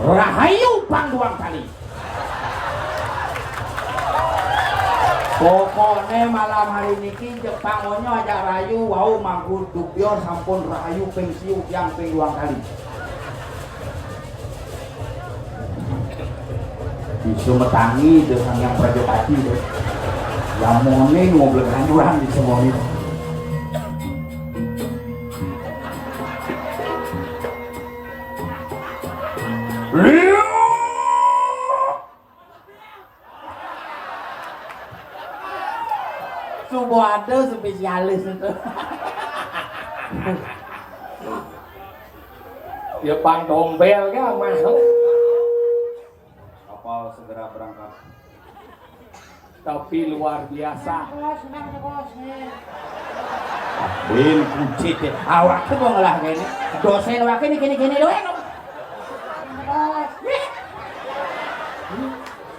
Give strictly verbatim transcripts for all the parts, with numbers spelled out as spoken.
Rahayu pang duang tali. Pokokné malam hari niki Jepang onyo ajak rahayu, wau mangku duk dior sampun rahayu ping siu tiang ping duang tali. Bisa metangi deh Sang Hyang Prajapati deh. Lamoné ngobrol ganjuran di semuanya. Subo ada spesialis itu. Ya pang tombel ya mahal. Kapal segera berangkat. Tapi luar biasa. Bos, bos, nih. Bin kunci teh. Awak tuh mau ngelah gini. Dosen wakil nih gini-gini doang. Bos.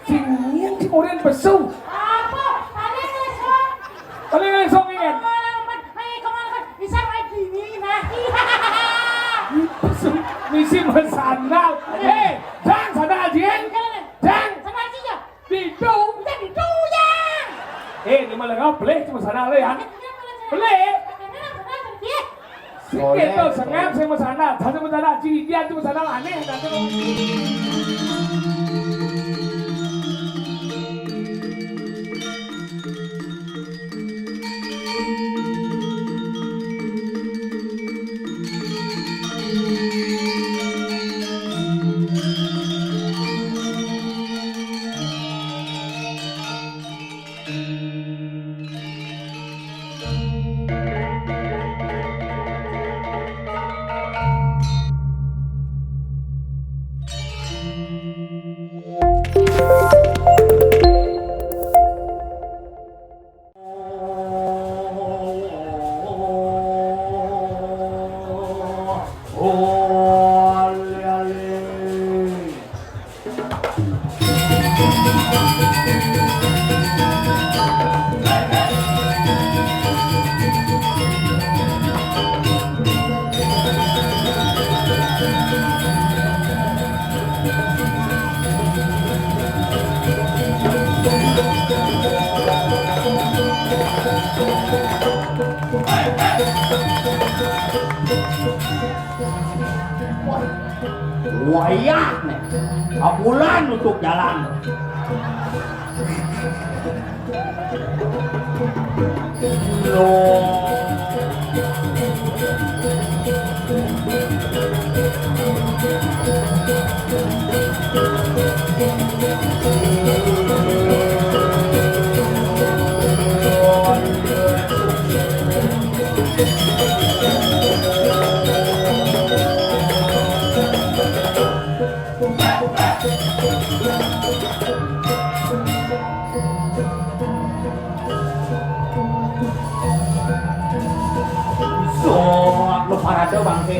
Sing nyén sing urian pesu. Apa? Paling lesok. Paling lesok nyén. Kemana kan? Eh, kemana kan? Bisa main gini, nah. Pesu. Misi mas sandal. Eh, jang sandal jin. Jang. Sandal jin ya? Ditu. Bisa ditu ya. Eh, ini malah ngau pelih cuma sandal ya. Pelih. Sing kéto sengap sing mesana, satu mesana, sing idian tu mesana anéh, satu. Wayah nih, bulan nutup jalan. Sok, lu parade bangke.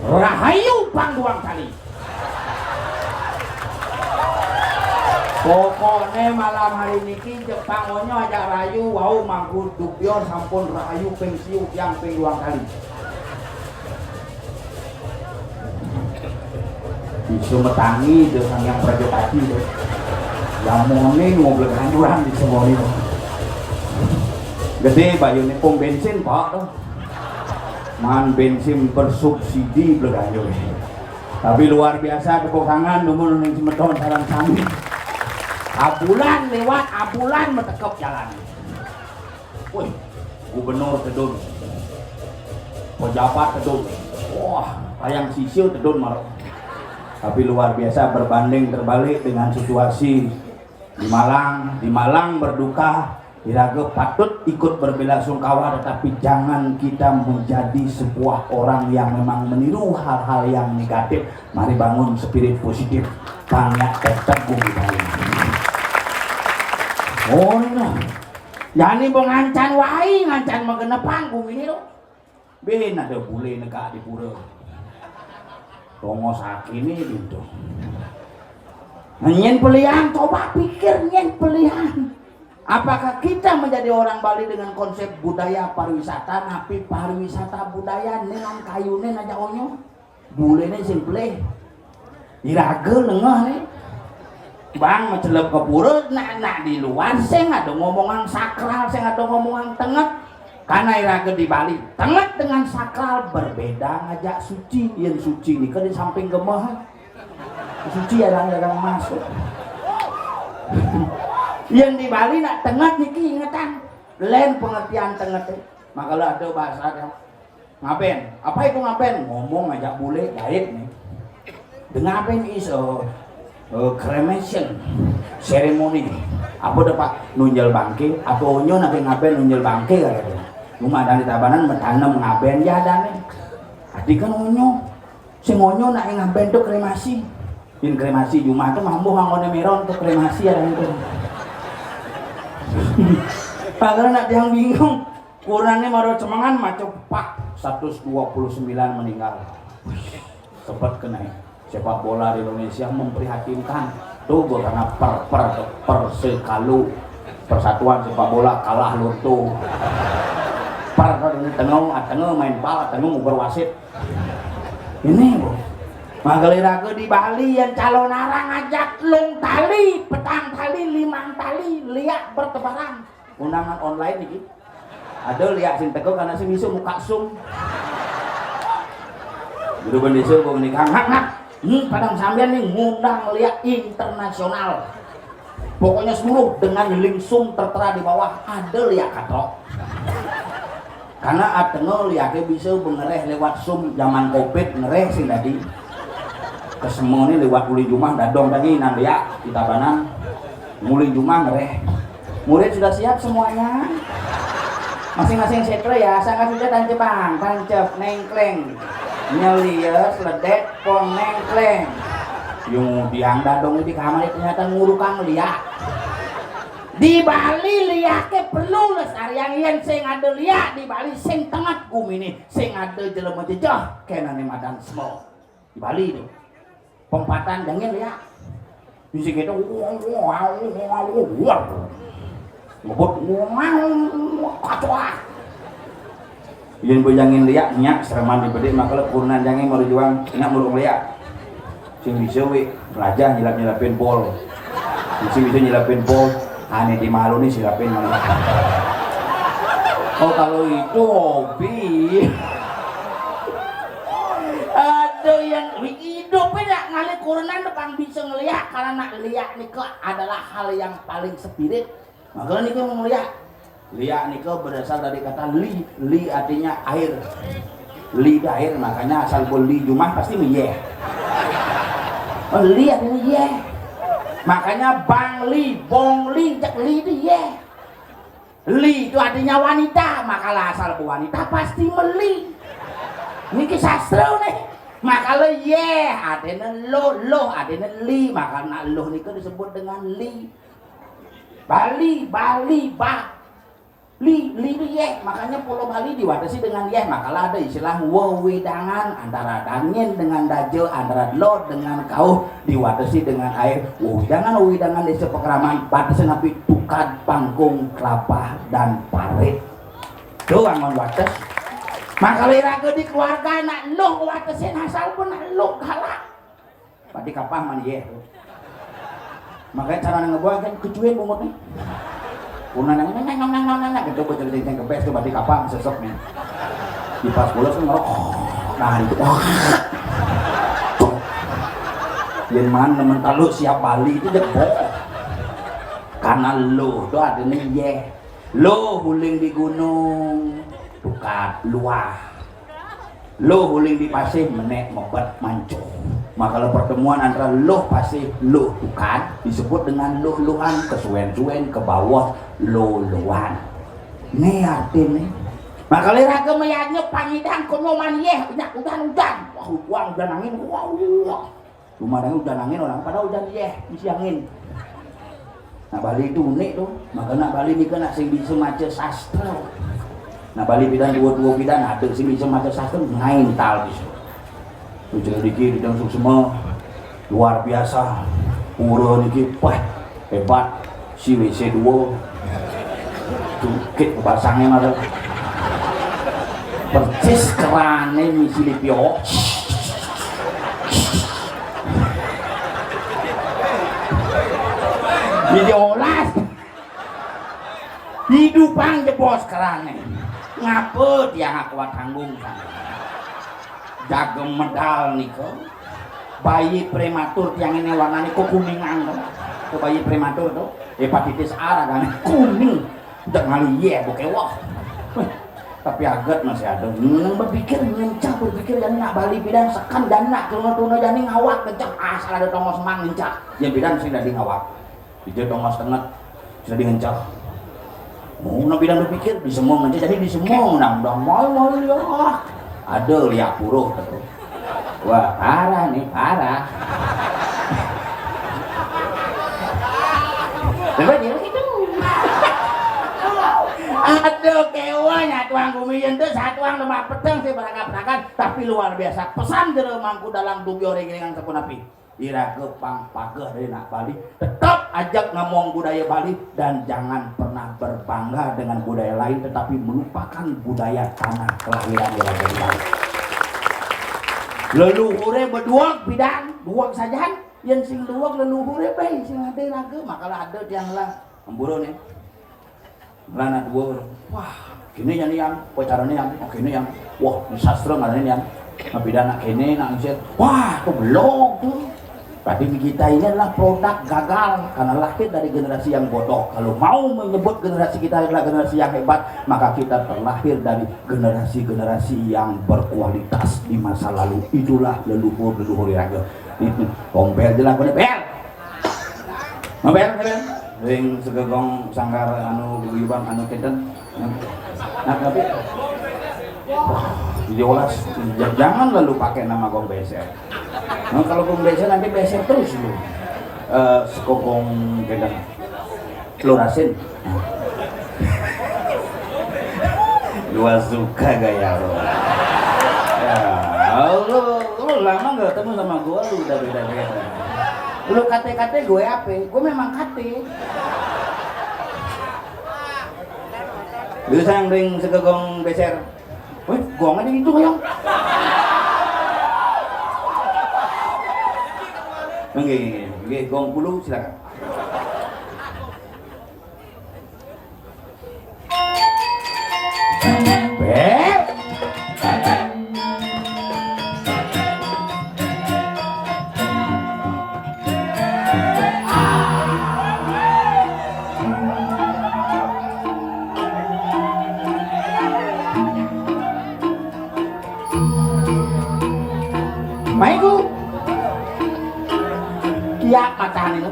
Rahayu pang duang tali. Pokokné malam hari niki Jepang onyo ajak rahayu, wau mangku duk dior sampun rahayu ping siu tiang ping duang tali. Bisa metangi deh Sang Hyang Prajapati deh. Lamoné ngobrol ganjuran di semuanya. Gedé bayuné pom bensin, Pak, tuh. Man bensin bersubsidi bleganjo. Tapi luar biasa tepuk tangan dulu ning semeton sareng sami. Abulan lewat, abulan metekep jalan. Wih, gubernur tedun, pejabat tedun, wah, tayang sisil tedun malu. Tapi luar biasa, berbanding terbalik dengan situasi di Malang. Di Malang berduka, iraga patut ikut berbela sungkawa, tetapi jangan kita menjadi sebuah orang yang memang meniru hal-hal yang negatif. Mari bangun spirit positif. Banyak tetap bumi Bali. Oh, nah. Jani bo ngancan wai, ngancan magenepan bumi ni tu. Bin ada bule negak di pura. Tongos aki ni pintu. Nyen pelian, coba pikir nyen pelian. Apakah kita menjadi orang Bali dengan konsep budaya pariwisata, tapi pariwisata budaya ni nan kayu ni naja onyo? Bule ni sing pelih. Iraga nengah ni. Bang macelep ke pura, nak, nak di luar, sing ada ngomongan sakral, sing ada ngomongan tenget. Karena iraga di Bali, tenget dengan sakral berbeda ngajak suci. Yen suci ni ke di samping gemah. Suci ada dagang emas. Yen di Bali nak tenget niki ingetan. Lain pengertian tenget. Maka ada bahasa dia. Ngaben? Apa itu ngaben? Ngomong ngajak bule, bait ni. The ngaben is a, a cremation ceremony. Apa dah, Pak? Nunjel bangke, atau onyo nak ngaben nunjel bangke kata dia. Cuma dari Tabanan metanem ngaben ya ada ni. Tadi kan onyo. Sing onyo nak ngaben tu kremasi. Bin kremasi Jumat tu mambuh anggone meron tu kremasi ada itu. Padahal nak yang bingung. Kurangnya maro cemengan macam pak seratus dua puluh sembilan meninggal. Sempat kena sepak bola di Indonesia memprihatinkan. Tuh gua karena per per per sekalu persatuan sepak bola kalah luntuh. Per per ini tengah tengah main bal tengah uber wasit. Ini bu. Magali raga di Bali yang calon arang ajak lung tali, petang tali, limang tali, liak bertebaran. Undangan online niki. Ada liak sing teko karena sing iso muka sum. Guru bendesa gua ngenikang hak hak. Hmm, padang sambian nih ngundang liak internasional. Pokoknya seluruh dengan link sum tertera di bawah ada liak katrok. Karena atengel liake bisa bengereh lewat sum zaman covid ngereh sing tadi. Kesemua ni lewat uli jumah dadong tadi nang liak di Tabanan. Muli jumah ngereh. Murid sudah siap semuanya? Masing-masing setra ya, sangat sudah tancep bang, tancep, nengkleng. Nyelies, ledet, pon, nengkleng. Yung diang dadong di kamar ternyata ngurukang liak. Di Bali liake perlu lestarian yen sing ada liak di Bali sing tenget gumine, sing ada jelema jejeh kenane madan semua. Di Bali tu. Pempatan dengin ya. Di sini tu, wow, wow, wow, wow. Ngebut, wow, kacau. Yen bejangin liak, nyak sereman di bedik, maka le kurunan jangin mau dijuang, nyak murung liak. Sing bisa wi, belajar nyilap-nyilapin pol. Sing bisa nyilapin pol, ane di malu nih silapin malu. Oh, kalau itu hobi. Aduh, yang hidup nak ngalih kurenan depan bisa ngeliat karena nak liak nika adalah hal yang paling spirit. Maka nika mau ngeliat. Liak nika berasal dari kata li. Li artinya air. Li itu air, makanya asal pun li jumah pasti miyeh. Oh, li artinya yeh. Makanya bang li, bong li, cek li itu yeh. Li itu artinya wanita, makalah asal wanita pasti meli. Niki sastra nih. Makalah yeh, artinya lo, lo artinya li, maka nak lo niku disebut dengan li. Bali, Bali, ba. Li, li itu yeh, makanya Pulau Bali diwatesi dengan yeh, makalah ada istilah wewidangan antara dangin dengan daja, antara lo dengan kauh. Diwatesi dengan air, wewidangan, wewidangan desa Pekraman, batesan api tukad, pangkung, kelapa, dan parit. Tuh angon wates. Maka iraga di keluarga nak luh watesin asal pun nak luh galak. Berarti kapah man ye tuh. Makanya cara ngebuat kan kecuin bungut nih. Puna nang nang nang nang nang nang gitu bocil cincin kebes tuh berarti kapah sesek nih. Di pas pulas kan ngerok. Nah itu. Yen man nemen talu siap Bali itu jebol. Karena luh to artiné yéh. Luh uling di gunung, tukad, luah. Luh uling di pasih, menék, mebet, mancuh. Maka pertemuan antara luh pasih, luh tukad disebut dengan luh-luhan, kesuwén-suwén, ke bawah, luh-luhan. Né artiné. Maka iraga mayadnya panyidang kono man yéh, banyak udan-udan. Wah, udan, udan angin, wah, wah. Lumayan udan angin orang pada udan yéh, misi angin. Nak Bali itu unik to. Maka nak Bali nika nak sing bisa maca sastra. Nak Bali pidan dua-dua pidan ada sing bisa maca sastra, ngaintal bisa. Tuh jadi dikit dan suksma luar biasa. Pura niki, wah, hebat. Si W C dua. Cukit pasangnya ada. Persis kerané misi lipio. Jadi olas. Hidupang jebos kerané. Ngapa tiang kuat tanggung sana? Jaga medal nika. Bayi prematur tiang ini warnanya kok kuningan to. Ke bayi prematur to, hepatitis A ragané kuning. Udah ngali yéh, bokeh wah. Tapi aget masih ada. Hmm, berpikir, ngencah berpikir, jani nak Bali pidan sekan, jani nak tuna-tuna, jani ngawak, ngencah. Asal ada tongos mang, ngencah. Yang pidan sing dadi ngawak. Dija tongos tenget, sing dadi ngencah. Oh, nak pidan berpikir, di semua ngencah, jadi di semua nang udah mau, mau liak. Ada liak puruh to. Wah, parah nih, parah. Coba dia begitu. Aduh, kéweh, nyatuang gumi ento satuang lemak peteng sih berangkat-berangkat, tapi luar biasa. Pesan jero Mangku Dalang Dubyo Ringringan sapunapi. Iraga pang pageh dari nak Bali, tetep ajak ngomong budaya Bali dan jangan pernah berbangga dengan budaya lain, tetapi melupakan budaya tanah kelahiran iraga di Bali. Leluhure beduweg pidan, duweg sajan, yén sing duweg leluhure baé sing ada raga, makalah ada tiang lah. Ampura nih. Lan dua, wah, kéné jani yang, pacarannya yang, oh, kéné yang, wah, ini sastra ngadain yang, napi dah nak kéné, nak ngisi, wah, itu belum tuh. Tapi kita ini adalah produk gagal karena lahir dari generasi yang bodoh. Kalau mau menyebut generasi kita adalah generasi yang hebat, maka kita terlahir dari generasi-generasi yang berkualitas di masa lalu. Itulah leluhur-leluhur iraga. Itu, kompel jelas, kompel. Mabel, mabel. Ring segegong sanggar anu guyuban anu kinten. Nah, tapi wah, jadi olas. Ja- jangan lalu pakai nama Gong Beser. Nah, kalau Gong Beser nanti beser terus lu. Eh, segegong kinten. Lurasin. Gua suka gaya lu. Ya, lu, lu lama nggak ketemu sama gua, lu udah beda-beda. Lu kate-kate gue apa? Gue memang kate. Lu sang ring segegong beser. Wih, gong aja gitu, Yong. Nggih, nggih, nggih, gong puluh, silakan. Maiku. Kiak macane to.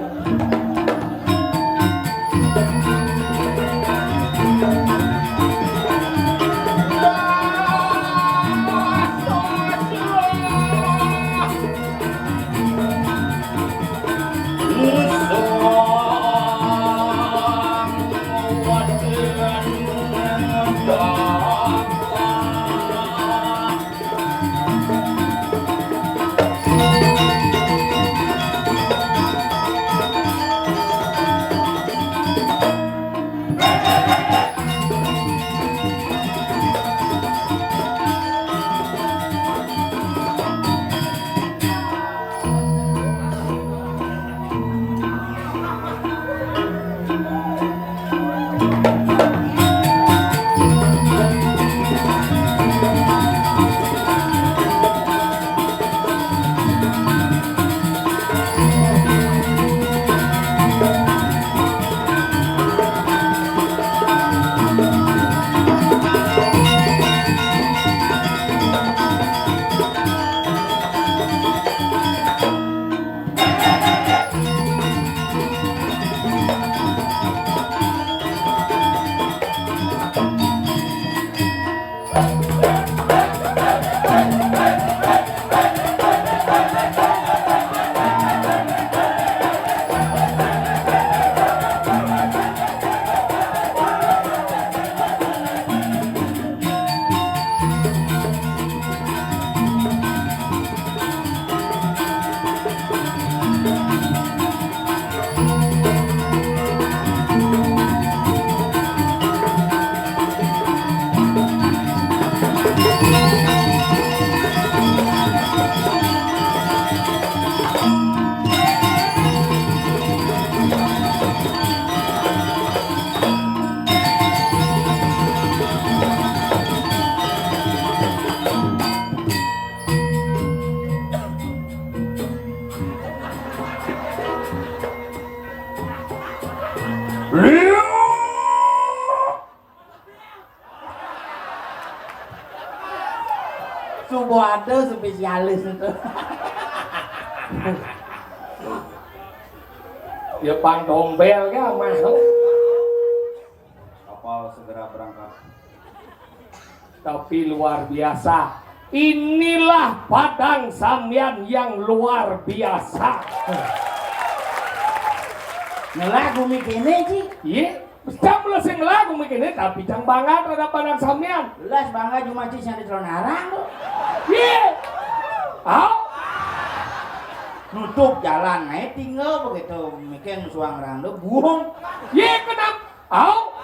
Suboado spesialis itu. Ya pang tombel ya mah. Kapal segera berangkat. Tapi luar biasa. Inilah Padang Sambian yang luar biasa. Ngelah gumi kene, Ci. Iya. Cang belum sing ngelah gumi kene, tapi cang bangga terhadap Padang Sambian. Jelas bangga cuma Ci yang di Telonarang tuh. Iya. Au. Nutup jalan, nah, tinggal begitu. Mikir suang rando, buang. Iya, kenapa? Au.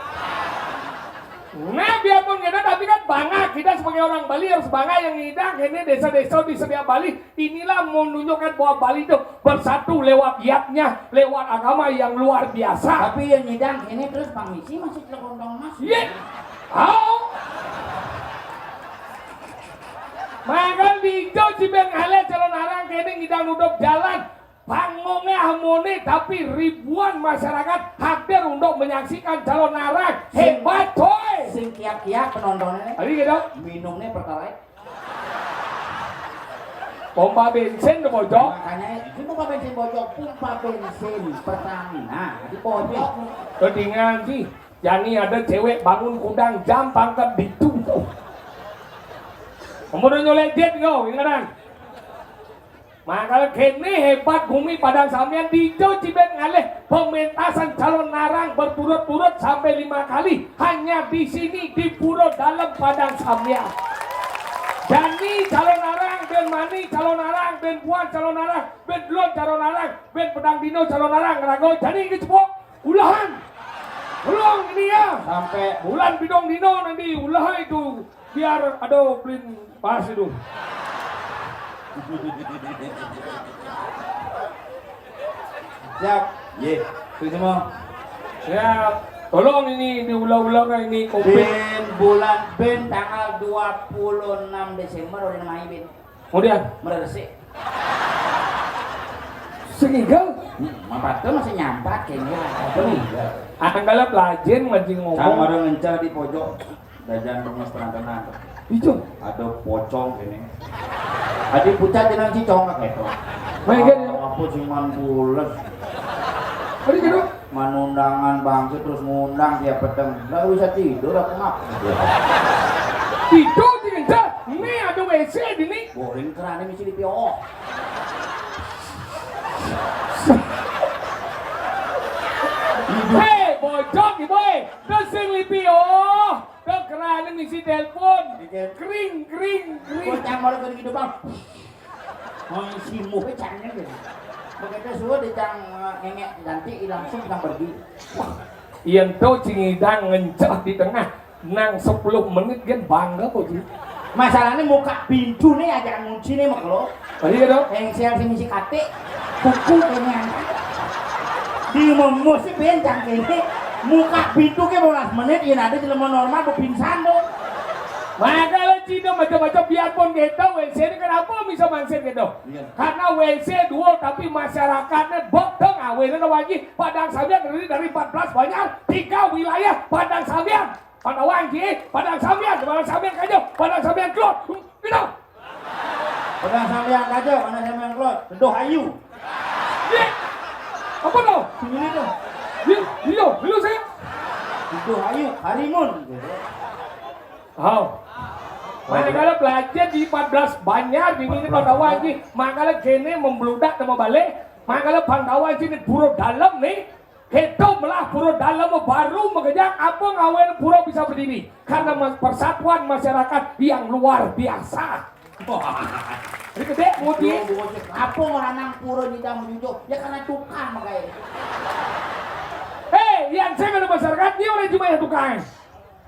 Nah, biarpun kita tapi kan bangga, kita sebagai orang Bali harus bangga yang ngidang ini desa-desa di sedia Bali. Inilah menunjukkan bahwa Bali itu bersatu lewat yatnya, lewat agama yang luar biasa. Tapi yang ngidang ini terus pamisi masih celekondong mas. Iya. Au. Mangkal di hijau Cibeng Ale calon arang kene ngidang nutup jalan. Panggunge amone tapi ribuan masyarakat hadir untuk menyaksikan calon arang. Hebat, coy. Sing kiak-kiak penontonnya. Tadi gitu. Minumnya Pertalite. Pompa bensin di pojok. Makanya itu pompa bensin pojok, pompa bensin Pertamina di pojok. Ketinggalan sih. Jani ada cewek bangun kudang jam pangkat ditu. Kamu udah nyolek jet nggak, ingetan? Mangkal kene hebat gumi Padang Sambian di hijau Cibeng ngalih pementasan calon narang berturut-turut sampai lima kali hanya di sini di Pura Dalem Padang Sambian. Jani calon narang, ben mani calon narang, ben puan calon narang, ben dulun calon narang, ben pedang dino calon narang, rago jani ke cepok. Ulahan. Ulang ini ya. Sampai bulan bidong dino nanti ulahan itu biar ada pelin pas itu. Siap. Ye. Itu semua. Ya, tolong ini diulang-ulang ini covid. Ben bulan ben tanggal dua puluh enam Desember udah namanya ben. Kemudian meresik. Sehingga hmm, mampatun masih nyampat kayaknya. Apa nih? Akan kalau pelajen majing ngomong. Sama orang ngencel di pojok. Dajan pengemis perantenan. Itu ada pocong ini. Adi pucat jenang cicong kayak itu. Main kan ya? Apa sih man pules? Tadi gitu. Manundangan bangsa terus ngundang tiap peteng. Nggak bisa tidur apa ngap? Tidur di ngencel. Ini ada W C di nih. Boring kerana misi di pioh. Hei, bojok ibu, eh. Desing lipi oh. Tuh kerana misi telepon. Kering, kering, kering. Bocah mau ke gitu bang. Mau si muka cangnya gitu. Begitu suruh dicang ngengek ganti langsung kita pergi. Wah, yang tahu cingidang ngencah di tengah. Nang sepuluh menit kan bangga kok, Ji. Masalahnya muka pintu nih aja ngunci nih maklo. Oh, iya dong. Engsel sing isi kate. Kuku kene angkat. Di memus sih bencang kene. Muka pintu ke belas menit, ya ada jelema normal, bu pingsan tuh. Makanya Cina macam-macam biarpun gitu, W C ini kenapa bisa mangsit gitu? Iya. Karena W C dua tapi masyarakatnya bok dong awalnya lagi Padang Sambian terdiri dari empat belas banjar, tiga wilayah Padang Sambian. Padang Wangi, Padang Sambian, Padang Sambian Kajo, Padang Sambian Kelot. Gitu. Padang Sambian Kajo, Padang Sambian Kelot. Doh Ayu. Iya. Apa tuh? Sini tuh. Iya, iya, lu saya. Doh Ayu, Harimun. Tahu. Mana kalau belajar di empat belas banjar di ini Padang Wangi, makanya gene membludak sama balik, makanya Bang Dawan sini buruk dalam nih. Kita melah pura dalam baru mengejak apa ngawen pura bisa berdiri karena mas- persatuan masyarakat yang luar biasa. Wah. Ini gede muti. Apa orang nang pura nyidang menuju? Ya karena tukang makanya. Hei, yang saya kena masyarakat dia orang cuma yang tukang.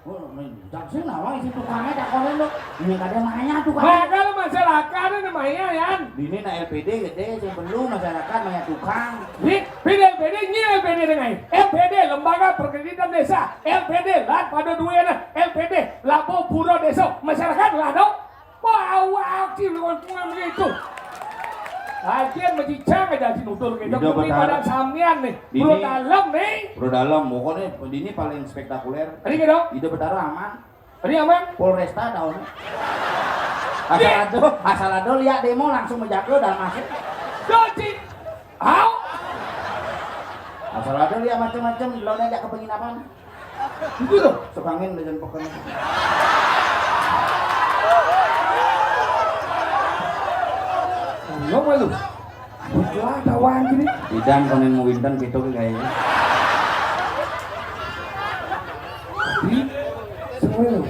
Oh, men, tak sih nawang si tukangnya tak kono lo. Ini kada maya tukang. Nah, kalau masyarakat ini maya yan. Ini na L P D gede sing perlu masyarakat maya tukang. Di, di L P D, ini L P D dengan L P D Lembaga Perkreditan Desa, L P D lan pada dua na L P D Labo Pura Desa, masyarakat lah dong. Wah, awak sih lu ngomong gitu. Ajen mejicang aja si nutur gitu. Ida Betara. Pada samian nih. Bro Dalem nih. Bro Dalem, pokoknya ini paling spektakuler. Ini gitu. Ida Betara aman. Ini aman. Polresta tahu. Asal ada, asal ada lihat demo langsung menjaga dan masuk. Doci. Hau. Asal ada lihat macam-macam, lo ajak ke penginapan. Itu loh, sok angin udah jangan pokoknya. Lo malu. Butuh tawang gini. Idan konen mau winten gitu ke gaya. Di semua.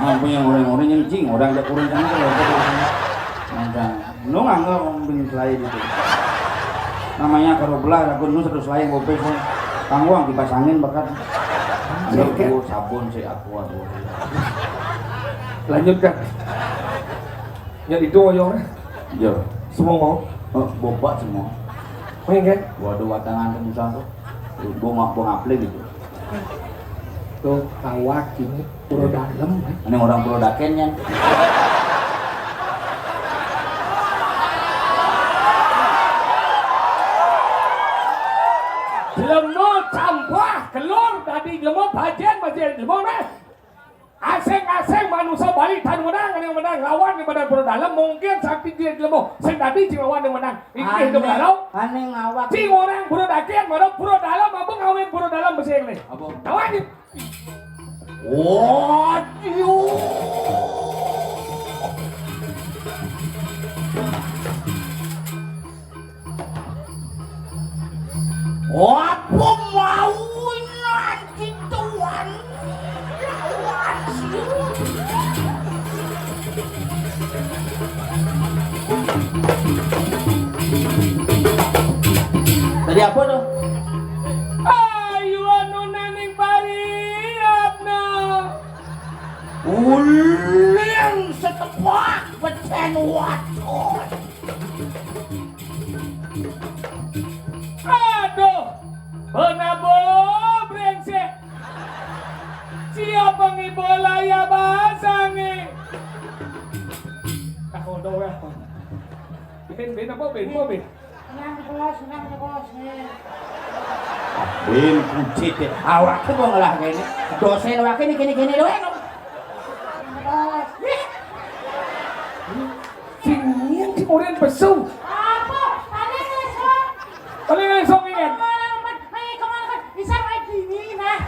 Apa yang orang-orang yang cing, orang ada kurang sana kalau ada kurang sana. Macam, nu nggak nggak orang bin selain itu. Namanya kalau belah lagu nu satu selain bopes. Tangguang kipas angin bakat. Sabun si aku aduh. Lanjutkan. Ya itu oyong. Iya. Semua mau? Oh, boba semua. Pengen kan? Waduh, watangan tembusan tuh. Gua mau gua ngaple gitu. Tuh, awak ini pura dalam, eh. Ini orang pura daken kan. Jelema campah kelur tadi jelema bajen bajen jelema meh. Asing-asing manusia balik tan menang, yang menang lawan di badan pura dalam mungkin sakti dia jelema sing tadi sing lawan yang menang. Iki jelema dalam. Aneh ngawak. Sing orang pura daken, mana pura dalam apa ngawin pura dalam besi ini. Apa? Lawan ni. Waduh. Apa mau nanti tuan lawan sih? Tadi apa tuh? Ayo anu naning pariatna. Ulin setepak pecen waton. Aduh, penabo brengsek. Siapa ngibola ya basang nih? Tak kodo ya. Bin, bin apa bin? Apa bin? Nang bos, nang bos nih. Bin kucit ya. Awak tuh gua ngelah kayak ini. Dosen wakil ini gini-gini doang. Nang bos. Sing nyieun cing urang pesu. Apa? Paling esok. Paling esok nyieun. Kemana, kemana, kemana? Bisa main gini, nah.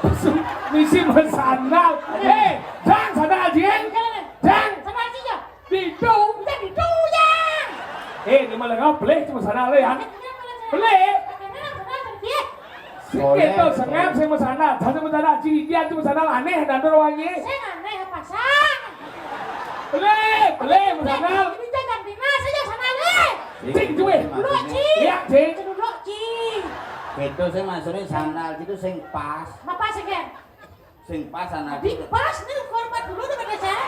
Pesu, misi mah sandal. Eh, jang sandal, jing. Jang. Sandal sih ya? Ditu. Udah ditu, ya. Eh, di mana ngau pelih cuma sandal, ya? Pelih. Sing gitu, sengam, sing mesana, sing mesana, cidian tuh mesana aneh, dan wangi. Sing aneh apa, sang? Beli, beli, mesana. Ini jangan dinas aja sana, nih. Cing, cuy. Dulu, Cing. Iya, Cing. Dulu, Cing. Gitu, saya maksudnya sandal gitu, sing pas. Apa sih, Ken? Sing pas sana. Di pas nih, hormat dulu tuh, pada saya.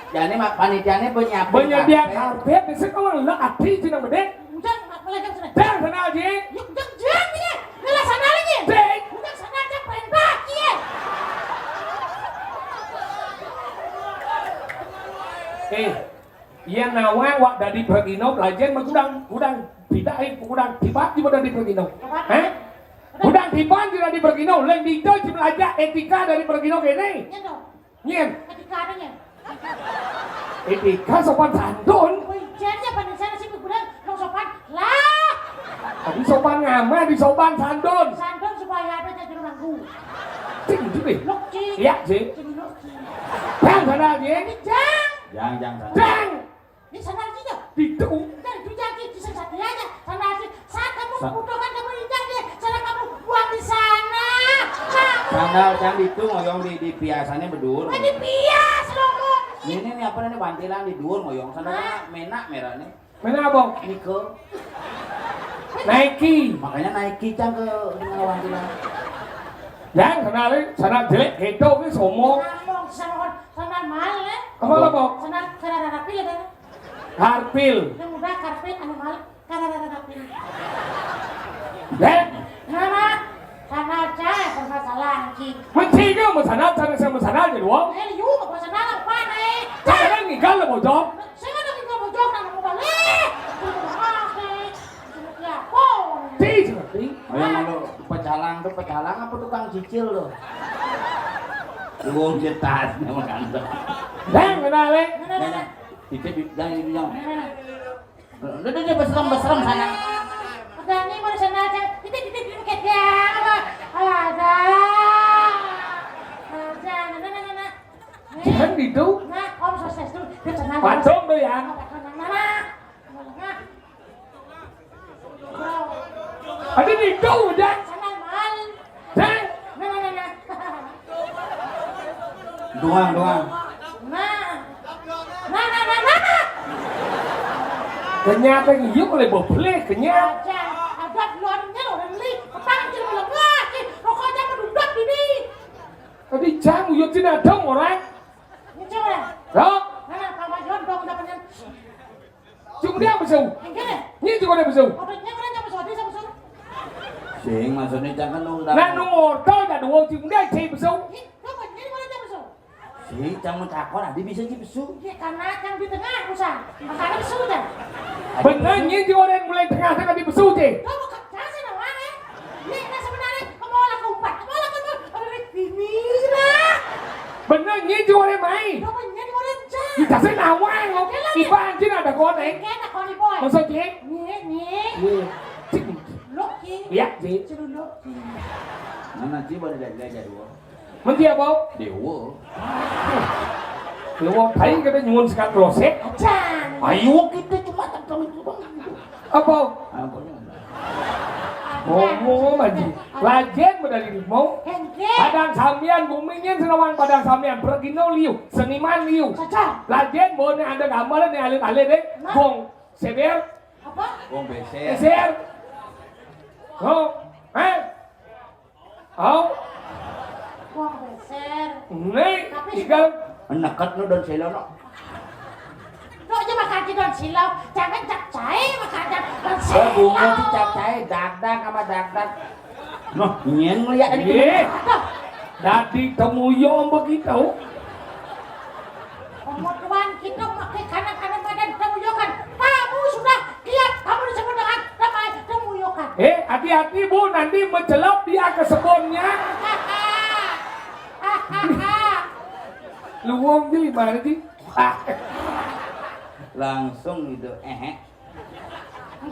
Jadi, mak, panitianya penyiapin penyedia karpet. Karpet, di sini kalau lo ati, cina bedek. Ujang, apa lagi sana? Jang sana, Ji. Yuk, ujang, jang, ya. Ngelah sana lagi. Ji. Ujang sana, jang, paling baki, ya. Eh, iya nawang, wak dadi pergino, pelajen mah gudang, gudang. Tidak, eh, gudang. Tiba, tiba dadi pergino. Apa? Eh? Gudang tiban tidak di pergino, lain dito cuma aja etika dari pergino kene. Iya dong. Nyen. Etika ada nyen. Etika sopan santun. Wih, jadi apa nih sana sih gudang dong sopan lah. Tadi sopan ngama di sopan santun. Santun supaya apa jadi manggu. Cing itu deh. Lok cing. Iya sih. Jadi lok cing. Jang sana dia. Jadi jang. Jang, jang sana. Jang. Ini sandal dia. Itu. Udah itu jadi kisah satu aja. Sandal sih. Saat kamu butuhkan kamu injak deh. Sandal kamu buang di sana. Nah. Sandal yang itu ngoyong di, di piasannya bedur. Kan di pias loh. Ini nih apa namanya bantilan di dur ngoyong. Sandal menak merah nih. Menak apa? Nike. Nike. Makanya Nike cang ke dengan bantilan. Yang sandal, sandal jelek gitu ke sombong. Ngomong sandal, sandal mahal ya. Apa apa? Sandal, sandal rapi ya kan? Karpil. Yang udah karpet anu mal karena ada karpet. Dek. Nama? Sana aja permasalahan cing. Mencingnya mesana sana saya mesana aja doang. Eh, yuk, apa sana apa nih? Saya ngigal lo bojong. Saya ada ngigal bojong. Ti, ngerti? Ayo, malu pecalang tuh, pecalang apa tukang cicil tuh? Wong cetas nama kantong. Bang, kenal, eh? Nah, nah, nah, nah. Itu di, jangan itu, jangan. Nah, nah, nah. Udah, udah, udah, berserem, berserem sana. Udah, ini baru sana aja. Itu, itu, itu, kayak dia, apa? Alah, ada. Aja, nah, nah, nah, nah, nah. Jangan gitu. Nah, Om sukses dulu. Dia tenang. Pacong tuh, ya. Nah, nah, nah, nah. Nah, nah. Ada di kau, Jang. Sana, Mal. Jang. Nah, nah, nah, nah. Doang, doang. Nah. Nah, nah, nah, nah. Kenyata iya boleh bobele, kenyat. Aja, ada luarnya lo, Len, Li. Petang, cil, belum. Wah, cil, rokoknya menduduk ini. Tadi jam, yuk, sini ada orang. Ini cewek. Loh? Nah, nah, tambah jodoh, dapatnya. Cuma dia besu. Enggak. Ini juga dia besu. Otaknya keren, siapa besu? Dia siapa besu? Sing, maksudnya jangan nundang. Nah, nunggu, tau dah, dua cuma dia cai besu. Ih, lo kok jadi mana dia besu? Sing, jangan takon, adi bisa cai besu. Iya, karena yang di tengah, usah. Makanya besu dah. Bener, ini juga orang mulai tengah-tengah di besu, cai. Lo mau kerja sih, nawan, ya? Ini, nah, sebenarnya, kamu olah keempat, kamu olah keempat. Aduh, ini, lah. Bener, ini juga orang main. Lo punya orang cah. Kita sih nawan, lo. Oke, lah, Ibu ya. Anjing ada konek. Oke, ada konek, boy. Maksudnya? Nih, nih. Iya. Cik. Loki. Iya, Cik. Cik Loki. Mana Cik boleh jadi, jadi, boy? Menti apa? Dewa. Dewa, tadi kata nyuwun sekat kloset. Jan. Ayo, kita cuma tak tahu itu doang. Apa? Apa? Ngomong aja. Lajen medali limau. Hengke. Padang sambian, guminyen senawang padang sambian. Pergino liu, seniman liu. Caca. Lajen, mau nih ada gambaran nih, alit-alit deh. Nah. Gong seber. Apa? Gong beser. Beser. Gong. Hah? Au. Wong beser. Nih, tapi tiga. Neket nu daun silo, no. Tuh aja makan di daun silo. Jangan capcay, makan di daun silo. Eh, bunga sih capcay, dagdag sama dagdag. Noh, nyien ngeliat ini. Iya. Aduh. Dadi temuyong begitu. Pemotoan kita pakai kanan-kanan badan, temuyukan. Kamu sudah lihat, kamu disebut dengan nama temuyukan. Eh, hati-hati, Bu, nanti mencelop dia ke sebonnya. Luwung di mana sih? Langsung itu, eh.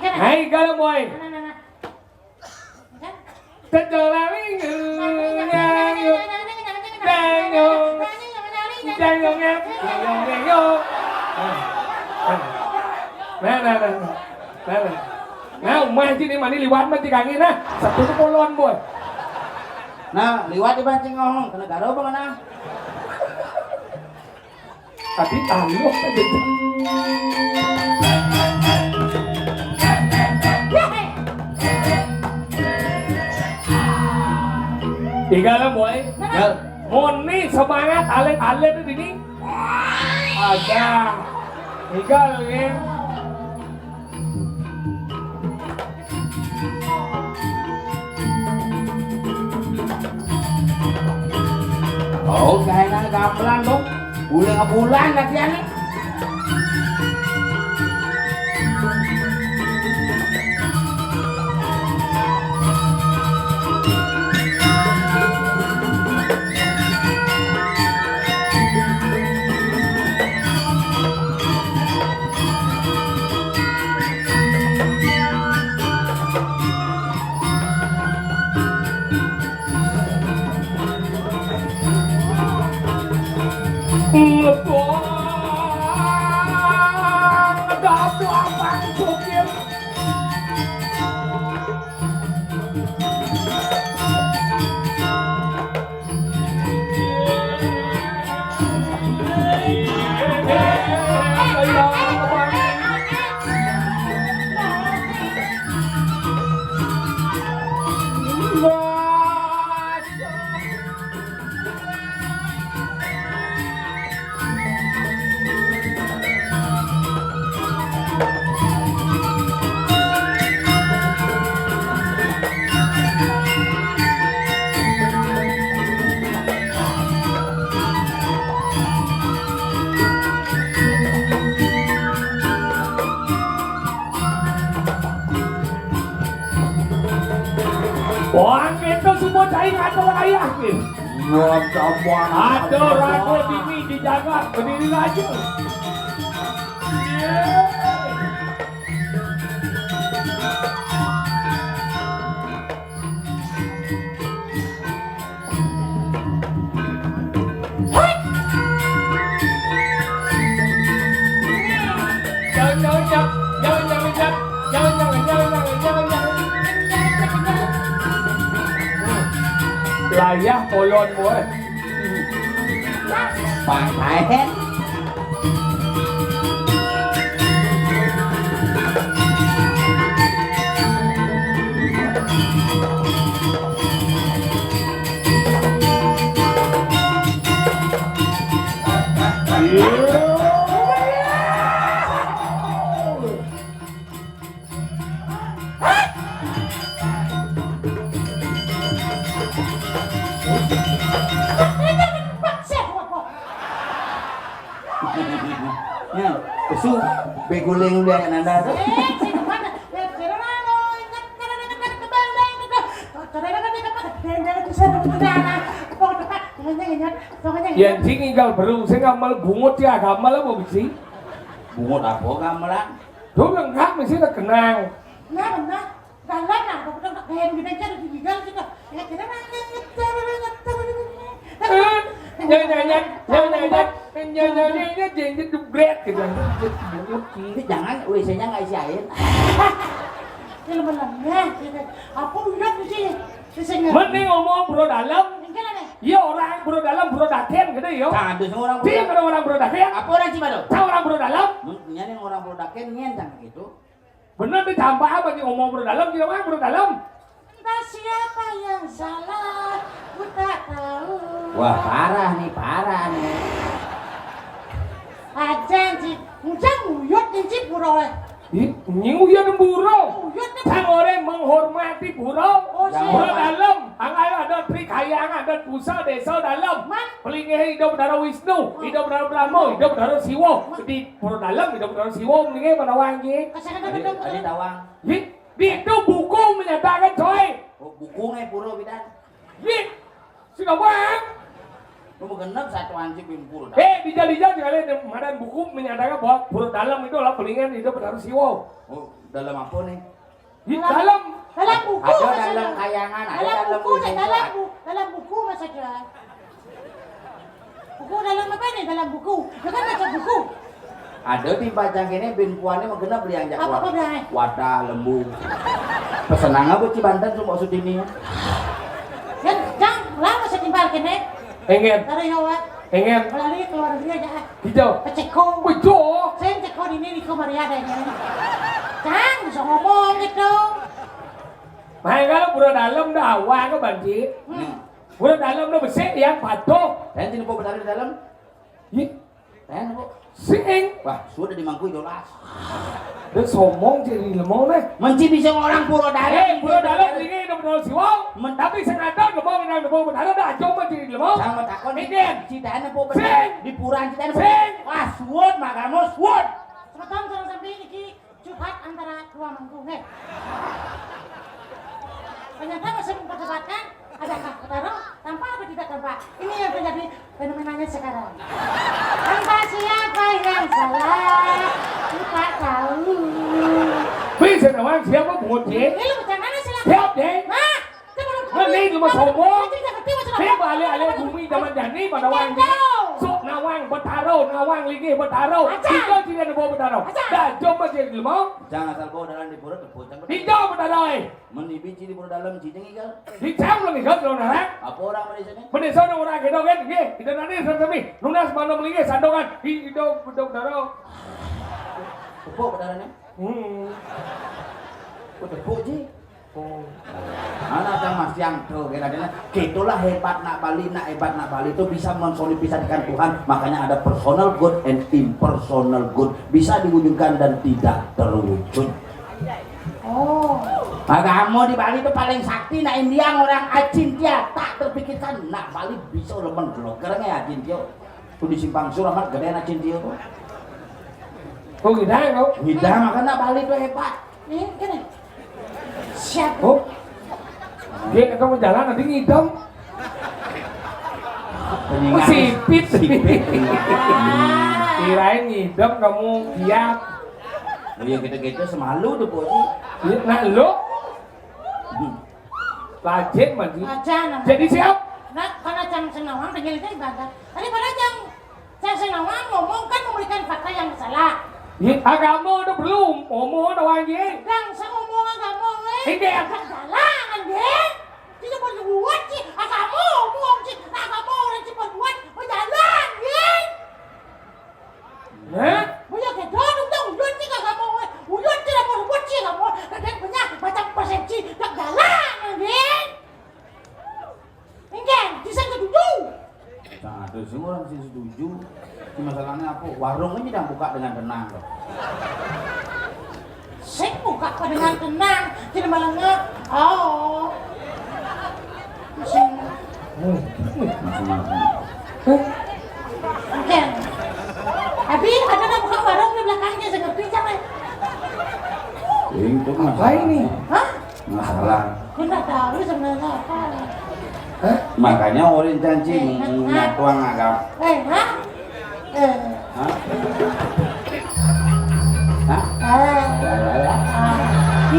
Hai, kalau boy. Nah, nah, nah, nah. Tecolawing, nyanyuk, nyanyuk, nyanyuk, nyanyuk, nyanyuk. Nah, nah, nah, nah. Nah, nah. Nah, umah sini mani liwat mah tikangin, nah. Satu tu polon, boy. Nah, liwat di pancing ngomong, kena garo apa kena? Tapi tahu aja. Tiga lah, boy. Gal. Moni semangat, alit-alit ini. Ada. Tiga lagi. Oh, kayak gamelan dong. Bulan-bulan latihannya. Wah, kita semua cai ngatur ayah, gitu. Iya, gampang. Ada ragu dini dijaga, berdiri aja. Layah polon, boy. Pahen. Ya, kesu beguling dia nanda tuh. Ya, anjing, tinggal berung, saya nggak mau bungut ya, agama lah mau bisi. Bungut apa gamelan? Tuh lengkap mesti terkenal. Nah, benar. Galak lah, aku udah pakai yang gede aja, udah gigil gitu. Ya, kita nangis, ngejar, ngejar, ngejar. Eh, nyanyi, nyanyi, nyanyi, nyanyi, nyanyi, nyanyi, jengjet, jebret, gitu. Jengjet, jengjet, gitu. Tapi jangan, W C-nya nggak isi air. Film-filmnya, gitu. Apa udah sih? Sesengnya. Mending ngomong bro dalam. Enggak lah, deh. Iya, orang bro dalam, bro daken, gitu, yo. Tadi semua orang bro. Sih, ada orang bro daken. Apa orang sih, Bado? Tahu orang bro dalam? Nyanyi orang bro daken, nyen, jangan gitu. Bener, ditampa bagi ngomong bro dalam, dia mah bro dalam. Entah siapa yang salah, ku tak tahu. Wah, parah nih, parah nih. Aja, Ci. Ujang uyut nih, Ci, buro, eh. Ih, nying uyut buro. Uyut nih. Sang orang menghormati buro. Oh, siapa? Bro dalam, angkai ada Tri Kayang, ada Pusa, Desa dalam. Man. Pelinggih Ida Betara Wisnu, Ida Betara Brahma, Ida Betara Siwa. Di Pura Dalem, Ida Betara Siwa, mendingnya pada wangi. Kasih ada Adi, gedung adi gedung. Tawang. Di, di itu buku menyatakan, coy. Oh, buku nih pura bidan. Di, sudah bang. Lu mau genep satu anjing bin pura. Eh, dijal-dijal sekali ada madan buku menyatakan bahwa Pura Dalem itu adalah pelingan Ida Betara Siwa. Oh, dalam apa nih? Di dalam. Dalam buku. Ada maksudnya. Dalam kayangan, ada dalam buku, dalam buku, maksudnya. Buku dalam apa nih? Dalam buku. Lu kan baca buku. Ada di bacang kene bin puane mah genep beli anjak. Apa, apa, Bray? Wadah, lembu. Pesenang apa Cibanten semua sudini? Kan, jang, lama saya timbal kene. Engen. Taruh nyawa. Engen. Lari keluar negeri aja, ah. Hijau. Peceko. Bejo. Saya ceko di ini, di Komaria ada ini. Kan, bisa ngomong gitu. Nah, kalau Pura Dalem dah awal ke banci. Hmm. Pura Dalem dah besik yang patuh. Saya tidak mau bertaruh di dalam. Ih. Saya nunggu. Sing. Wah, sudah dimangkui dolas. Dia sombong jadi lemong nih. Menci bisa orang Pura Dalem. Eh, Pura Dalem ini udah benar siwau. Men- Tapi sengaja lemong ini udah benar dah coba jadi lemong. Sama takon. Mikirin. Citanya po benar. Sing. Di pura citanya po. Sing. Wah, suwut, makamo suwut. Semeton, sareng sami niki curhat antara dua mangku, nggih. Ternyata masih memperdebatkan, adakah bertaruh tampak atau tidak tampak. Ini yang terjadi fenomenanya sekarang. Entah siapa yang salah, kita tahu. Wih, saya nawang siapa, bungut, ya? Ini lu bercanda nih, silakan. Siap, deh. Nah, Mending lu mah sombong. Dia balik alih bumi zaman jani pada wang. Sok nawang betaro, nawang linggih betaro. Aja. Kita tidak ada bawa betaro. Aja. Dah, jom aja di lemau. Jangan asal bawa dalam di pura tepuk. Jangan. Hijau betaro, eh. Meni biji di pura dalam, cijeng igal. Hijau lagi kan, lo narang. Apa orang Malaysia ni? Meni sana orang kita kan, ye. Kita nanti sama-sama. Lunas mana melinggih, sandangan. Hijau, hijau betaro. Tepuk betaro ni. Hmm. Kau tepuk je. Oh. Anak yang Mas Yang tu, kira-kira. Itulah hebat nak Bali, nak hebat nak Bali itu bisa mensolipisasikan Tuhan. Makanya ada personal good and impersonal good. Bisa diwujudkan dan tidak terwujud. Oh. Agama di Bali itu paling sakti, nak India orang Acintya tak terpikirkan. Nak Bali bisa lemen bloger ya Acintya. Tu di Simpang Sur amat gede nak Acintya tu. Oh, gitu ya, kau? Gitu, makanya Bali tu hebat. Ini, ini. Siap. Oh. Dia ketemu jalan nanti ngidam. Peningan. Oh, sipit. Sipit. Kirain ngidam kamu kiap. Oh iya, gitu-gitu semalu tuh, Bu. Iya, nah, lo. Hmm. Lajin, Manji. Aja, namanya. Jadi siap? Nah, kan aja sing nawang, tinggal itu ibadah. Tadi pada aja. Saya sing nawang ngomong kan memberikan fakta yang salah. Iya, agama udah belum, ngomong udah wajib. Dang, saya ngomong agama, weh. Ini ya. Jalan, anjing. Dia cuma buat sih, agama, ngomong sih. Nah, agama orang cuma buat, berjalan, anjing. Hah? Boya gedhe nang uyut sing agama kowe. Uyut sing ora ribut sing agama. Kadang banyak macam persepsi. Tak dalan, nggih. Nggih, bisa setuju. Nah, terus orang sih setuju. Cuma masalahnya apa? Warung ini yang buka dengan tenang loh. Sing buka kok dengan tenang, jadi malah nge-, oh. Sing. Masih makan. Oke. Abi, ada nang buka warung di belakangnya, saya ngerti, Cang, eh. Itu apa ini? Hah? Masalah. Gue nggak tahu sebenarnya apa. Hah? Makanya orang janji. Eh, nah, nah. Ngatuang agak. Eh, hah? Eh. Hah? Hah? Eh. Hah?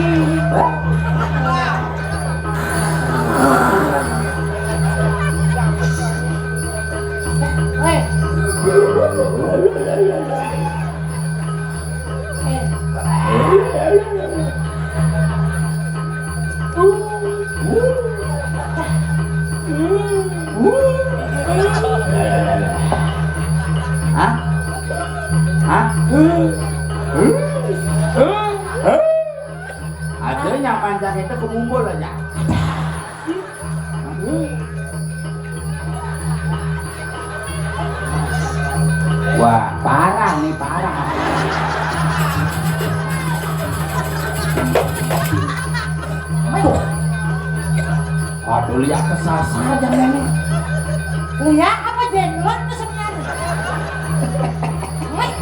Eh. Hah? Hah? Ada nyaman jaket itu kumumpul aja. Wah, parah nih, parah. Aduh. Aduh, lihat kesasar jangan ini. Lihat apa jenglot tuh sebenarnya?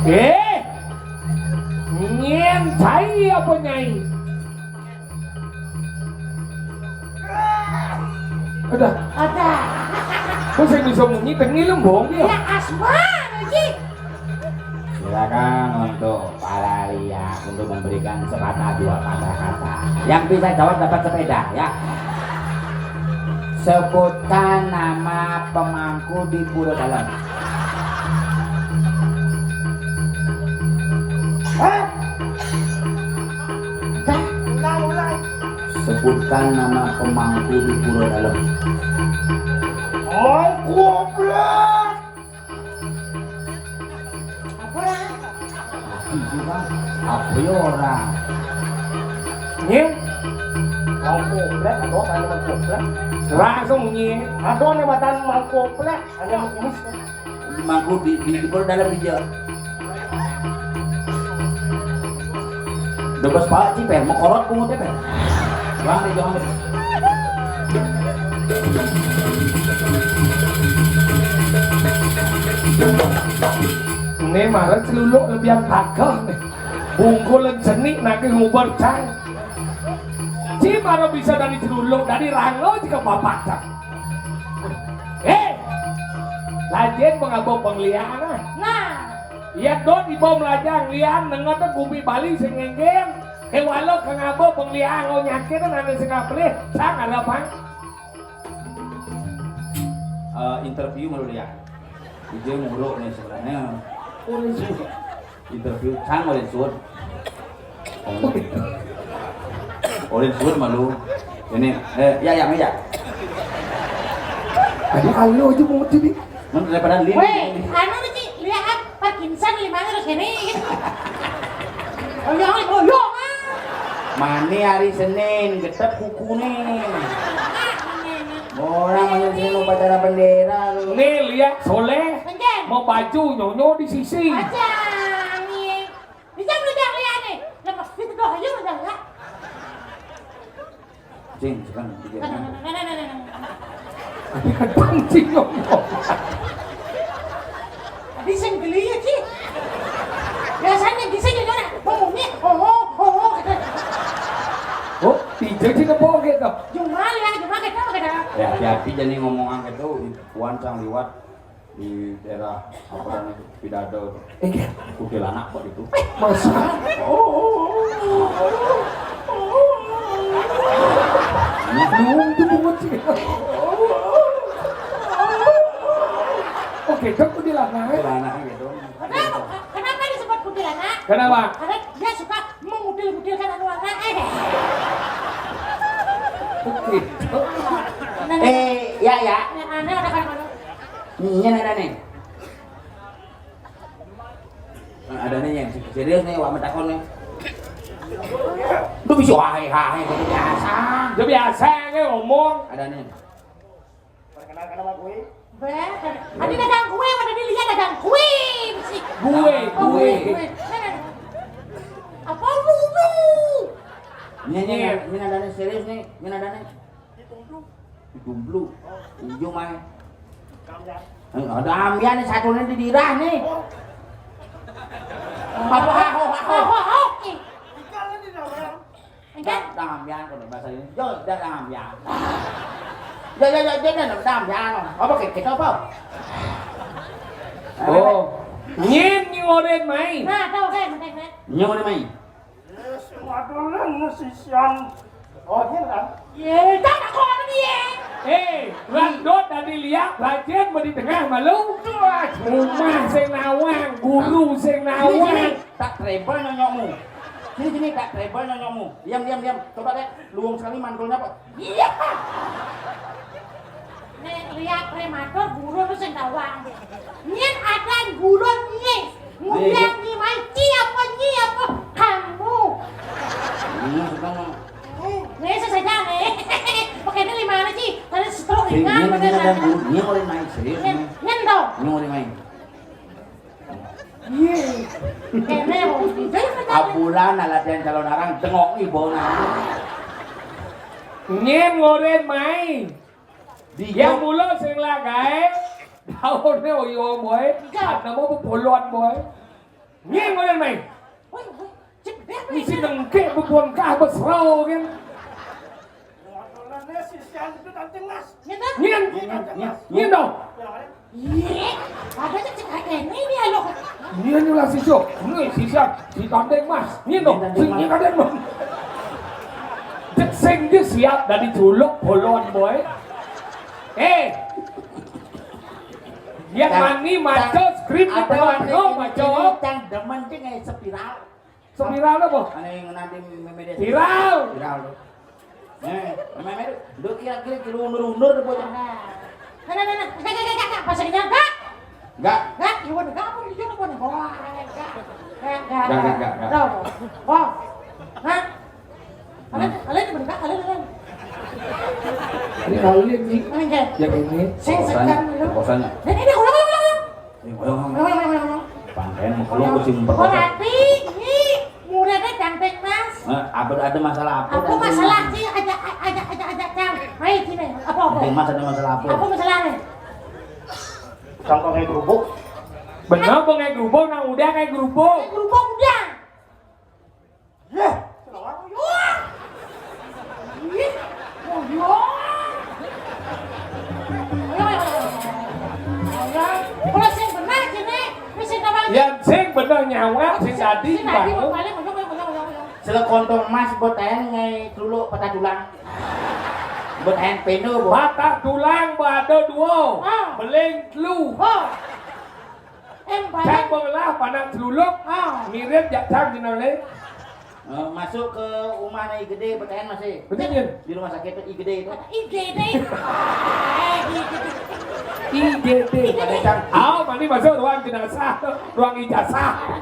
Eh, nyen cai apa nyai? Udah. Ada. Kok saya bisa munyi tengil lembong ya? Ya asma, Ji. Silakan untuk para liak untuk memberikan sepatah dua patah kata. Yang bisa jawab dapat sepeda ya. Sebutkan nama pemangku di Pura Dalam. Hah? Ulang, ulang. Sebutkan nama pemangku di Pura Dalam. Mangku Oblak. Apa? Apa ya, Bang? Apa ya orang? Nggih. Mangku Oblak, ada kan Mangku Oblak? Langsung nggih. Ada nih batan Mangku Oblak, ada kumis. Mangku di, di, di Pura Dalam dia. Udah bos pala ciper, mau kolot pungut ciper. Jangan deh, jangan deh. Ini marah celuluk lebihan takah nih. Bungkulan jenik nake ngubar cang. Ci marah bisa dari celuluk, dari rango juga bapak cang. Eh, lajin mengabau penglian ah. Nah. Iya dot ibu melajang lian nengat gumi Bali sing ngenggeng. Kewalo kang abo pengliang lo nyakit nane sing kapelih sang ada pang. Eh, interview malu dia. Ijo muruk nih sebenarnya. Urus interview sang oleh sur. Oleh sur malu. Ini eh ya ya ya. Aduh, halo aja mau jadi. Mun daripada lin. Weh, anu nih, Ci, lihat Parkinson lima terus gini. Oyong, oyong, ah. Mane hari Senin, getep kukune. Ora mane Senin upacara bendera lu. Nih, lihat Soleh. Enggak. Mau baju nyonyo di sisi. Aja, nih. Bisa beli yang lihat nih. Lepas itu doh, ayo udah ya. Cing, sekarang tiga. Nah, nah, nah, nah, nah, nah, nah. Ada kencing ngomong. Tadi sing geli ya, Ci. Biasanya di sini kan ngomongnya, oh, oh, oh, oh, gitu. Oh, pijet sih kepok gitu. Cuma ya, cuma kita kita. Ya, hati-hati jadi ngomong angkat tuh, Puan sang liwat di daerah apa namanya, Pidado. Eh, kuntilanak kok itu. Masa? Oh. Belum tuh bungut sih. Oke, kan kuntilanak. Kuntilanak gitu. Kenapa? Kenapa disebut kuntilanak? Kenapa? Karena dia suka mengutil-kutilkan anu anak. Eh. Oke. Nah, nah, eh, ya, ya. Yang aneh ada kan mana? Ini ada nih. Ada nih yang serius nih, wak metakon nih. Lu bisa hahe hahe gitu biasa. Udah biasa kayak ngomong. Ada nih. Perkenalkan nama gue. Bah, ada dagang kue, ada dilihat dagang kue sih. Gue, oh, gue. Gue. Nah, nah, nah. Apa lu lu? Ini, ini, ini nadanya serius nih, ini nadanya. Jomblo. Iya, mai. Ada ambian nih, satunya di dirah nih. Apa haho haho. Haho haho. Enggak. Dah ambian kalau bahasa ini. Yo, dah ambian. Ya, ya, ya, ya, dah ambian. Apa kayak kita apa? Oh. Nyin nyoren mai. Nah, tahu kan, kan, kan. Nyoren mai. Yes, waduh, sisian. Oh, iya kan? Ye, tak kok dia. Eh, Randot tadi lihat, Rajen mau di tengah malu. Rumah sing nawang, guru sing nawang. Sini, sini. Tak treble nyonyokmu. Sini, sini, tak treble nyonyokmu. Diam, diam, diam. Coba deh, luwung sekali mantulnya kok. Iya. Nek lihat prematur guru lu sing tawang. Nyen ada guru nyen. Ngudian nyi mai ci apa nyi apa kamu. Ini suka mah. Eh, nih saya saja nih. Pakai ini lima aja ci. Tadi stroke ringan. Ini ada guru, ini orang main serius. Nyen, nyen dong. Ini orang main. Iya. Kene wong. Abulan latihan calon arang tengok ibona. Nyen ngoren mai. Yang mulu sing lagae daunnya oyo boy. Karena mau bepolon boy. Nyen ngoren mai. Woi, woi, cedek nih. Isi nengke bebon kah besro kan. Nyen, nyen, nyen dong. Iya, ada cek cek ini nih lo. Nyen lah sisyo, ini sisyo, si tanding mas, nyen dong, sing nyen kadang dong. Cek sing dia siap dari juluk bolon boy. Eh, yang mani maco skrip ada maco maco. Yang demen cek spiral. Spiral apa? Ane ngenani media sosial. Viral. Viral. Eh, memang itu. Nduk kira-kira kira undur-undur bocah. Nah, nah, nah, nah. Enggak, enggak, enggak, enggak. Pas saya enggak. Enggak. Enggak, iwan enggak apa dijawab apa nih? Wah, enggak. Enggak, enggak, enggak, enggak. Tahu. Wah. Hah? Kalian, kalian itu enggak, kalian, kalian. Ini kalian nih. Enggak. Yang ini. Saya sekarang dulu. Kosanya. Dan ini ulang, ulang, ulang, ulang. Ini ulang, ulang. Ulang, ulang, ulang, ulang. Pangkain mengkeluk kucing. Berarti ini muridnya Kang Teng Mas. Nah, apa ada masalah apa? Apa masalah sih? Ajak, ajak, ajak, ajak, Kang. Ayo sini. Apa, apa? Teng Mas ada masalah apa? Apa masalahnya? Sangka kayak kerupuk. Bener apa kayak kerupuk? Nang udah kayak kerupuk. Kayak kerupuk udah. Yeh. Wah. Ih. Oh, iya. Ayo, ayo, ayo, ayo. Kalau sing benar gini, ini sing kawan. Ya, sing benar nyawa, sing tadi, sing tadi, bangun. Balik, balik, balik, balik, balik. Selekontong emas boten ngai teluluk patah tulang. Boten peno, bo. Patah tulang, bo ada dua. Ah. Beling telu. Oh. Em, cang banyak. Mengelah panang celuluk. Ah. Mirip jak cang jeneng le. Eh, masuk ke rumah na I G D, percayaan masih? Bener, Jen? Di rumah sakit I G D itu. I G D. Eh, I G D. I G D. Pada cang. Aw, mani masuk ruang jenazah, ruang ijazah.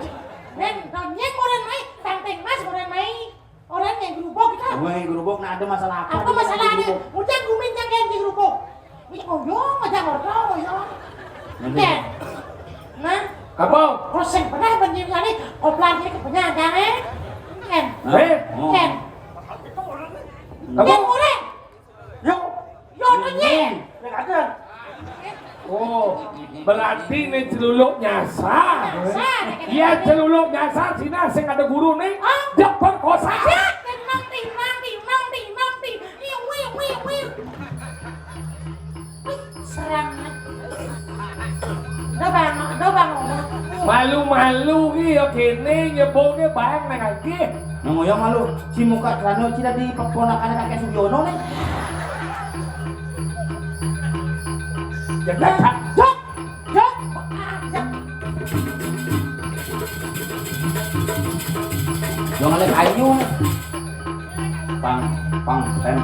Nen, nonnyek orang mai, tanteng mas orang mai. Orang yang gerubuk kita. Wah, yang gerubuk, nah ada masalah apa? Apa masalahnya? Udah gumin yang gerubuk. Wih, oh yo, aja ngono yo. Nanti. Oke. Nah, apa? Terus yang pernah banjir kali, koplang ini kebanyakan, eh? Kan? Eh? Oh. Kan? Apa? Yang murah. Yo. Yo, nanya. Yang ada. Oh, berarti ini celuluk nyasar. Nyasar, ya, celuluk nyasar, sini sing ada guru nih. Oh. Dia perkosa. Siap, tenang, tenang, tenang. Malu ki ya kene, nyebonge baeng nang agi. Nang ya malu, si muka celana cina di ponakan kakek Sugiono nih. Jangan. Jok, jok. Jangan lihat ayu. Pang, pang, tem.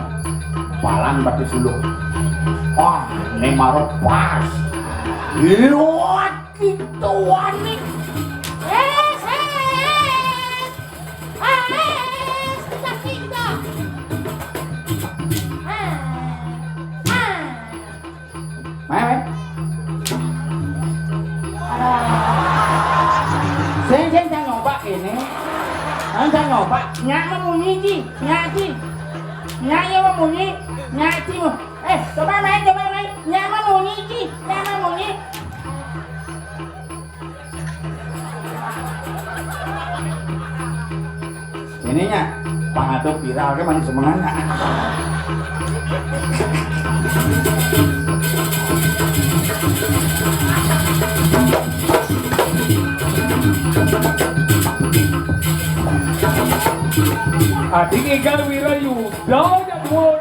Palan batu suluh. Wah, ini maro pas. Liwat gitu wani. Eh, eh, eh. Ah, eh, sudah, sudah. Ah, ah. Mai, mai. Aduh. Sing, sing, jangan nyoba ini. Jangan nyoba. Nyak mah munyi, Ci. Nyak, Ci. Nyak, ya, mah munyi. Nyak, Ci, mah. Eh, coba main, coba main. Nyak mah munyi, Ci. Nyak mah munyi. Ininya, pangado viral ke manis semengan. Adik ikan wira yuda ya dua.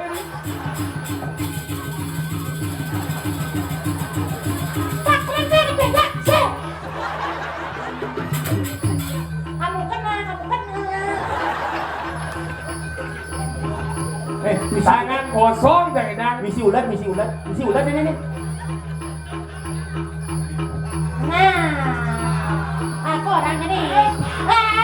Kamu kena, kamu kena. Eh, misi, tangan kosong, jangan. Misi ulat, misi ulat, misi ulat ini nih. Nah, aku orang ini. Ah!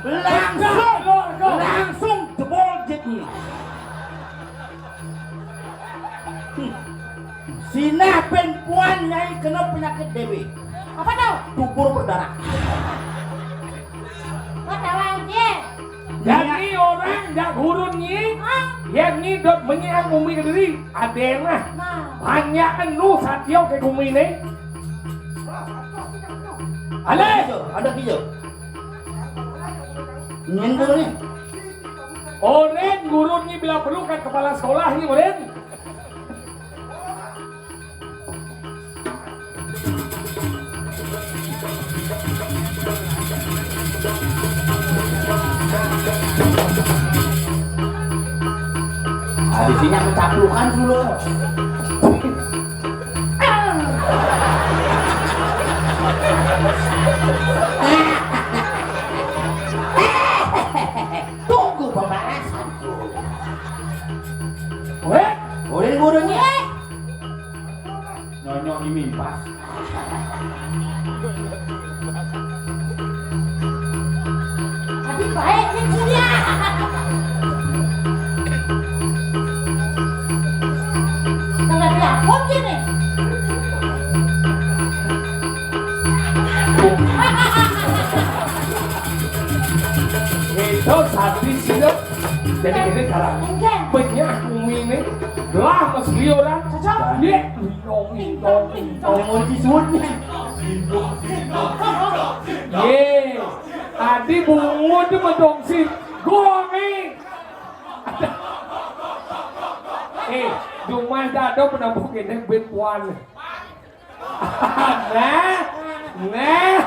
Langsung, langsung jebol jitnya. Sinah ben puan nyai kena penyakit dewe. Apa tuh? Dubur berdarah. Kok tawa aja? Yakni orang jak gurun nyi, yakni dot menyiang bumi kediri, adenah. Nah. Banyak enu satio ke bumi ini. Ale. Ada hijau. Nyen guru nih. Oren gurun nyi bila perlu kan kepala sekolah nyi, Oren. Habis ini aku caplukan dulu. Tunggu pembalasan. Weh, udah gurunnya. Nyonyok di mimpas. Tapi baik nih dia. Kalau dia pun gini. Itu sadis itu. Jadi ini sekarang benyah bumi ini lah mas liuran. Cocok. Dia lindong, lindong, lindong. Yang mau disuruhnya. Ye, adi bungut tu madongsit. Gua ni. Eh, cuma dado penampuk ini bet puan. Nah, nah.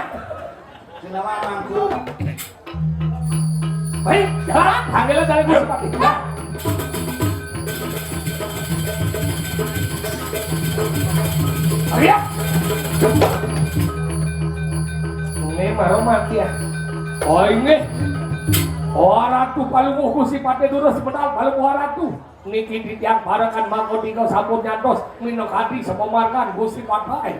Sing lawan mangku. Baik, jalan. Panggilnya dari Gusti Patih. Ya. Ayo. Ini baru mati ya. Oh, ini. Oh, Ratu Palungguh Gusti Patih Durus Medal Palungguh Ratu. Niki titiang parekan mangko tiga sampun nyantos minakadi sepamargan Gusti Patih.